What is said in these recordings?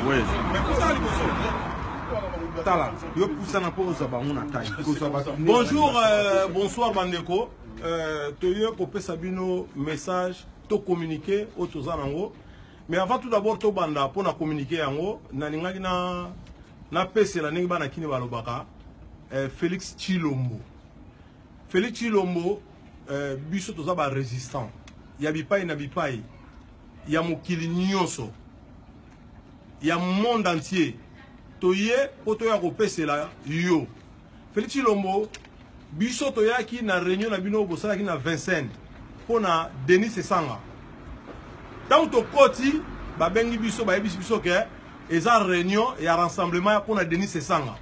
Mais pusana liboso. Tala, yo pusana mpo ozwa bango na tai. Kozwa bato. Bonjour, bonsoir bandeko. Toye kopesa bino message to communiquer oyo toza nango. Mais avant tout d'abord tobanda mpo na communiquer yango, nalingaki na napesela ndenge bana kini balobaka Félix Tshilombo. Félix Tshilombo, biso toza ba résistant ya bipai na bipai ya mokili nyonso ya monde entier, toye mpo toya kopesela yo Félix Tshilombo. Biso toyaki na réunion na bino bosalaki na Vincennes mpo na Denis Esanga. Ntango tokoti, babengi biso, bayebisi biso ke eza réunion ya rassemblement mpo na Denis Esanga.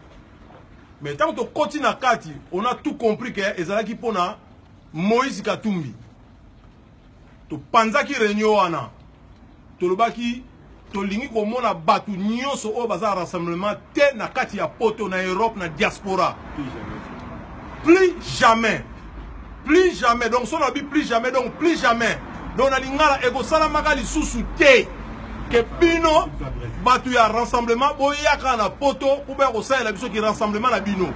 Mais ntango tokoti na kati, on a tout compris ke ezalaki mpo na Moïse Katumbi. Topanzaki réunion wana, tolobaki tolingi komona bato nyonso oyo baza na rassemblement te na kati ya poto, na Europe, na diaspora, plus jamais, plus jamais. Donc so nalobi plus jamais, donc plus jamais. Donc na lingala, ekosalamaka lisusu te ke bino bato ya rassemblement boyaka na poto mpo boya kosalela biso ki rassemblement na bino.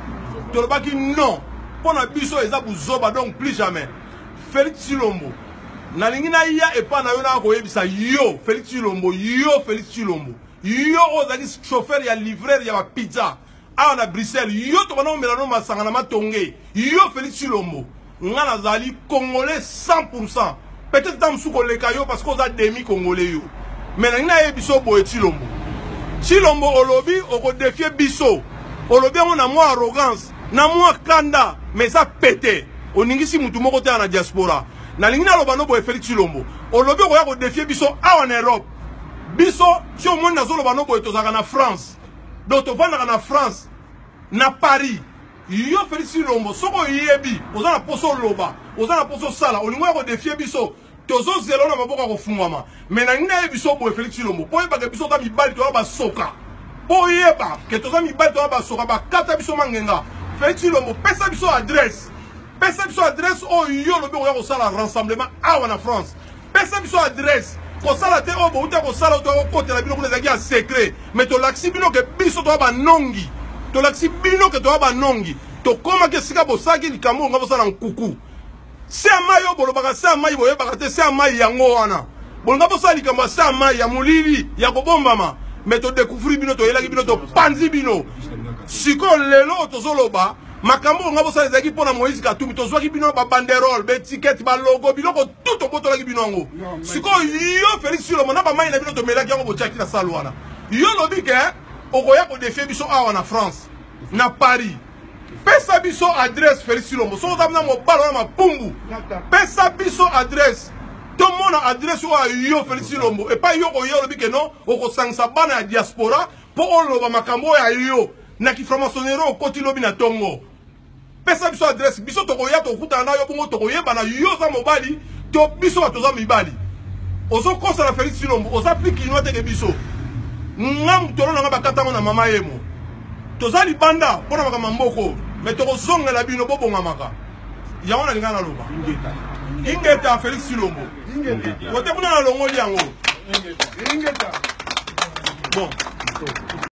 Tolobaki non, mpo na biso eza buzoba. Donc plus jamais. Félix Tshilombo, nalingi naya epai na yo, naya koyebisa yo Félix Tshilombo, yo Félix Tshilombo, yo oyo ozalaki chauffeur ya livreur ya bapizza awa na Bruxelles, yo tobanda komela no masanga na matonge, yo Félix Tshilombo, nga nazali congolais 100%, peut-être ta mosusu koleka yo parce que oza demi congolais yo. Mais nalingi nayebi biso boye, Tshilombo, Tshilombo, olobi okodéfier biso, olobi yango na mwa arrogance, na mwa kanda, mais eza pete, oningisi mutu moko te na diaspora. Nalingi naloba no boye, Félix Tshilombo, olobi okoya kodéfier biso awa na Europe. Biso ti omoni nazoloba no boye, tozalaka na France, donc tovandaka na France, na Paris. Yo Félix Tshilombo, soki oyebi oza na poso oloba, oza na poso osala, olingi oya kodéfier biso, tozozela na maboko ya kofungwama. Mais nalingi nayebi biso boye, Félix Tshilombo, mpo oyebaka biso toza mibali, toza basoka, mpo oyeba ke toza mibali, toza basoka, bakata biso mangenga. Félix Tshilombo, pesa biso adresse, pesa biso adresse oyo yo olobi okoya kosala rassemblement awa na France. Pesa biso adresse. Kosala te oyo bouta kosala, oyo tokotela bino kuna ezalaki ya secret, mais tolakisi bino ke biso toza banongi, tolakisi bino ke toza banongi. Tokomaki esika bosalaki likambo oyo nga bosala nkuku se ya mai oyo bolobaka se ya mai, boyebaka te se ya mai yango wana. Bolinga bosala likambo ya se ya mai ya molili ya kobombama, mais todécouvrir bino, toyelaki bino, topanzi bino. Sikoyo lelo oyo tozoloba, makambo oyo nga bosala ezalaki mpo na Moïse Katumbi. Tozwaki bino babanderole, baétiquette, balogo, biloko tu tobotolaki bino yango. Sikoyo yo Félix Tshilombo, na bamai na bino tomelaki yango, botiaki na salle wana, yo lobi ke okoya kodéfier biso awa na France, na Paris. Pesa biso adresse, Félix Tshilombo. Soki oza na mobalo wana mapumbu, pesa biso adresse, tomona adresse oyo yo Félix Tshilombo epai yo koya. Olobi ke non, okosangisa bana ya diaspora mpo oloba makambo oyo ya yo na kifranc-maçonnerie. Okoti lobi na ntongo, pesa biso adresse, biso tokoya, tokutana na yo, bongo tokoyebana yo oza mobali to biso bato oza mibali. Ozokosala, Félix Tshilombo, oza plus kinois te ke biso. Nga motolo na nga bakatango na mama yemo, toza libanda mpona makambo ya mboko, mais tokozongela bino, bobongamaka. Yango nalinga naloba. Ingeta, Félix Tshilombo, kote kuna nalongoli yango. Bon.